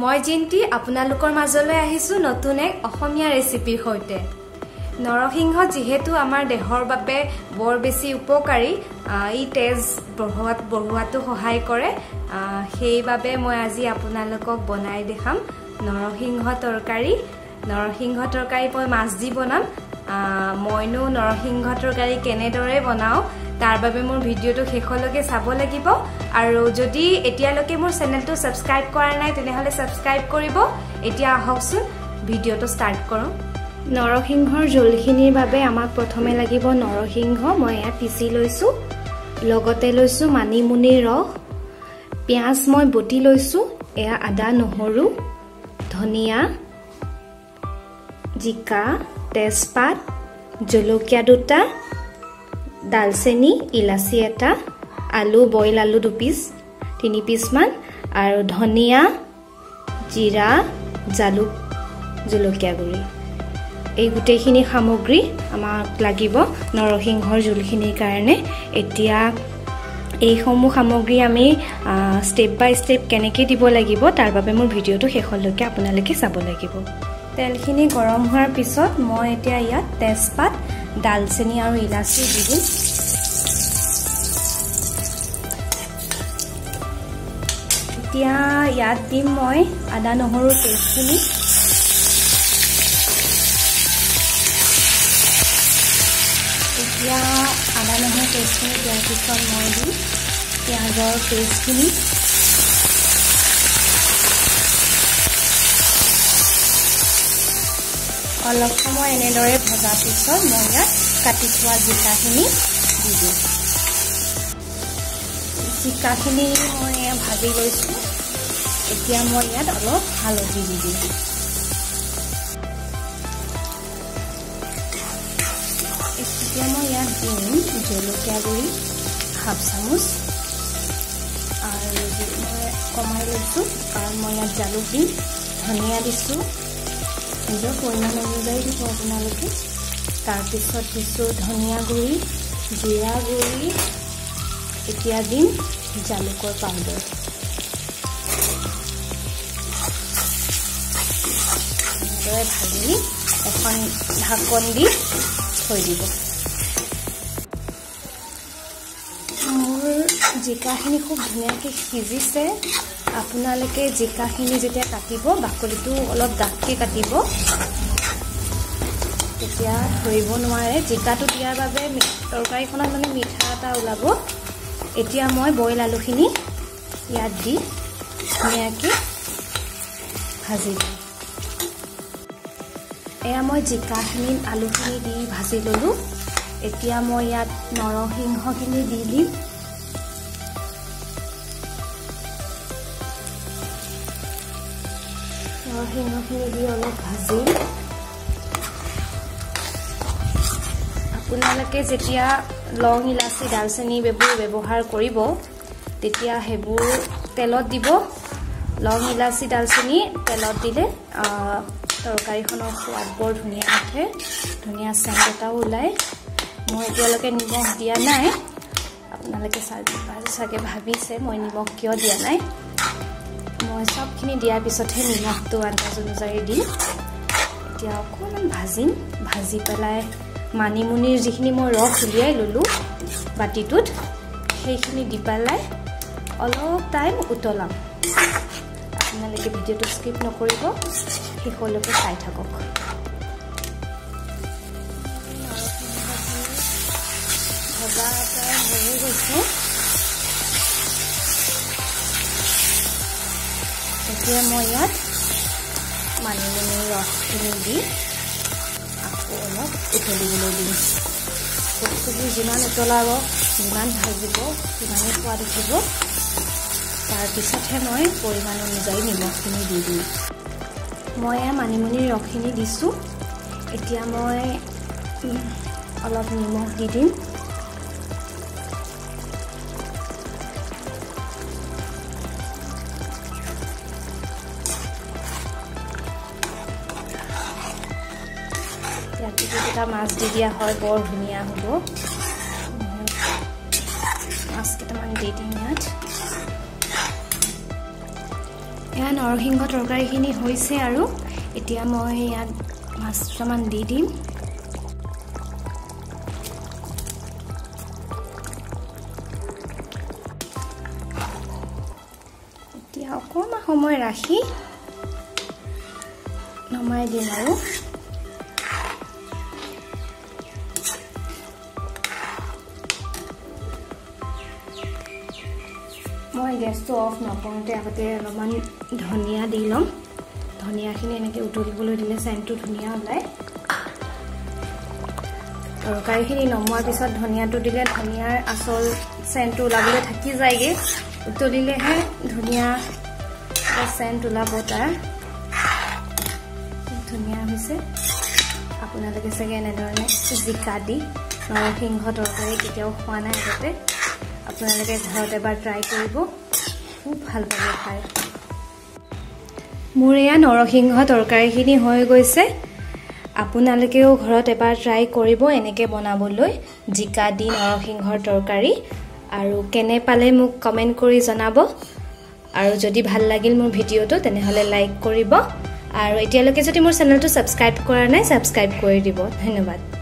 মই জিন্তি আপোনালোকৰ মাজলৈ আহিছো নতুন এক অসমীয়া ৰেচিপিৰ সৈতে। নৰসিংহ যিহেতু আমাৰ দেহৰ বাবে বৰ বেছি উপকাৰী, ই তেজ বঢ়োৱাটো সহায় কৰে, সেইবাবে মই আজি আপোনালোকক বনাই দেখাম নৰসিংহ তৰকাৰী। নৰসিংহ তৰকাৰী মই মাছ দি বনাম। মইনো নৰসিংহ তৰকাৰী কেনেদৰে বনাওঁ তাৰ বাবে মোৰ ভিডিঅ'টো শেষলৈকে চাব লাগিব। আৰু যদি এতিয়ালৈকে মোৰ চেনেলটো ছাবস্ক্ৰাইব কৰা নাই তেনেহ'লে ছাবস্ক্ৰাইব কৰিব। এতিয়া আহকচোন ভিডিঅ'টো ষ্টাৰ্ট কৰোঁ। নৰসিংহৰ জোলখিনিৰ বাবে আমাক প্ৰথমে লাগিব নৰসিংহ, মই এয়া পিচি লৈছোঁ। লগতে লৈছোঁ মানিমুনিৰ ৰস, পিঁয়াজ মই বটি লৈছোঁ, এয়া আদা নহৰু ধনিয়া জিকা তেজপাত জলকীয়া দুটা দালচেনি ইলাচি এটা আলু বইল আলু দুপিচ তিনি পিচমান আৰু ধনিয়া জিৰা জালুক জলকীয়া গুড়ি। এই গোটেইখিনি সামগ্ৰী আমাক লাগিব নৰসিংহৰ জোলখিনিৰ কাৰণে। এতিয়া এইসমূহ সামগ্ৰী আমি ষ্টেপ বাই ষ্টেপ কেনেকৈ দিব লাগিব তাৰ বাবে মোৰ ভিডিঅ'টো শেষলৈকে আপোনালোকে চাব লাগিব। তেলখিনি গৰম হোৱাৰ পিছত মই এতিয়া ইয়াত তেজপাত দালচেনি আৰু ইলাচি দি দিম। এতিয়া ইয়াত দিম মই আদা নহৰু পেষ্টখিনি। এতিয়া আদা নহৰু পেষ্টখিনি দিয়াৰ পিছত মই দিম পিঁয়াজৰ পেষ্টখিনি। অলপ সময় এনেদৰে ভজাৰ পিছত মই ইয়াত কাটি থোৱা জিকাখিনি দি দিম। জিকাখিনি মই ভাজি লৈছোঁ। এতিয়া মই ইয়াত অলপ হালধি দি দিম। এতিয়া মই ইয়াত দিম জলকীয়া গুড়ি হাফ চামুচ, আৰু মই কমাই লৈছোঁ কাৰণ মই ইয়াত জালুক দিম। ধনিয়া দিছোঁ, নিজৰ পৰিমাণ অনুযায়ী দিব আপোনালোকে। তাৰপিছত দিছোঁ ধনিয়া গুড়ি, জিৰা গুড়ি, এতিয়া দিম জালুকৰ পাউডাৰ। এনেদৰে ভাজি এখন ঢাকন দি থৈ দিব। মোৰ জিকাখিনি খুব ধুনীয়াকৈ সিজিছে। আপোনালোকে জিকাখিনি যেতিয়া কাটিব বাকলিটো অলপ ডাঠকৈ কাটিব, তেতিয়া ধৰিব নোৱাৰে। জিকাটো দিয়াৰ বাবে তৰকাৰীখনত মানে মিঠা এটা ওলাব। এতিয়া মই বইল আলুখিনি ইয়াত দি ধুনীয়াকৈ ভাজি দিম। এয়া মই জিকাখিনি আলুখিনি দি ভাজি ল'লোঁ। এতিয়া মই ইয়াত নৰসিংহখিনি দি দিম। নৰসিংহখিনি দি অলপ ভাজিম। আপোনালোকে যেতিয়া লং ইলাচি দালচেনি এইবোৰ ব্যৱহাৰ কৰিব তেতিয়া সেইবোৰ তেলত দিব। লং ইলাচি দালচেনি তেলত দিলে তৰকাৰীখনৰ সোৱাদ বৰ ধুনীয়া উঠে, ধুনীয়া চেণ্ট এটাও ওলায়। মই এতিয়ালৈকে নিমখ দিয়া নাই। আপোনালোকে চাগে ভাবিছে মই নিমখ কিয় দিয়া নাই। মই চবখিনি দিয়াৰ পিছতহে নিমখটো আন্দাজ অনুযায়ী দিম। এতিয়া অকণমান ভাজিম। ভাজি পেলাই মানিমুনিৰ যিখিনি মই ৰস উলিয়াই ল'লোঁ বাতিটোত সেইখিনি দি পেলাই অলপ টাইম উতলাম। আপোনালোকে ভিডিঅ'টো স্কিপ নকৰিব, শেষলৈকে চাই থাকক। ভজা প্ৰায় হৈয়ে গৈছে। এতিয়া মই ইয়াত মানিমুনিৰ ৰসখিনি দি আকৌ অলপ উতলিবলৈ দিম। বস্তুবোৰ যিমান উতলাব, যিমান ভাজিব সিমানেই সোৱাদ উঠিব। তাৰপিছতহে মই পৰিমাণ অনুযায়ী নিমখখিনি দি দিম। মই এয়া মানিমুনিৰ ৰসখিনি দিছোঁ। এতিয়া মই অলপ নিমখ দি দিম। ইয়াত যদি দুটা মাছ দি দিয়া হয় বৰ ধুনীয়া হ'ব। মাছ কেইটামান দি দিম ইয়াত। এয়া নৰসিংহ তৰকাৰীখিনি হৈছে আৰু এতিয়া মই ইয়াত মাছ দুটামান দি দিম। এতিয়া অকণমান সময় ৰাখি নমাই দিম আৰু। মই গেছটো অফ নকৰোঁতে আগতে অলপমান ধনিয়া দি ল'ম। ধনিয়াখিনি এনেকৈ উতলিবলৈ দিলে চেণ্টটো ধুনীয়া ওলায়। তৰকাৰীখিনি নমোৱাৰ পিছত ধনিয়াটো দিলে ধনিয়াৰ আচল চেণ্টটো ওলাবলৈ থাকি যায়গৈ। উতলিলেহে ধুনীয়া চেণ্ট ওলাব তাৰ। ধুনীয়া হৈছে। আপোনালোকে চাগে এনেধৰণে জিকা দি নৰসিংহ তৰকাৰী কেতিয়াও খোৱা নাই আগতে। আপোনালোকে ঘৰত এবাৰ ট্ৰাই কৰিব, খুব ভাল পাব খাই। মোৰ এয়া নৰসিংহ তৰকাৰীখিনি হৈ গৈছে। আপোনালোকেও ঘৰত এবাৰ ট্ৰাই কৰিব এনেকৈ বনাবলৈ জিকা দি নৰসিংহৰ তৰকাৰী। আৰু কেনে পালে মোক কমেণ্ট কৰি জনাব। আৰু যদি ভাল লাগিল মোৰ ভিডিঅ'টো তেনেহ'লে লাইক কৰিব। আৰু এতিয়ালৈকে যদি মোৰ চেনেলটো ছাবস্ক্ৰাইব কৰা নাই, ছাবস্ক্ৰাইব কৰি দিব। ধন্যবাদ।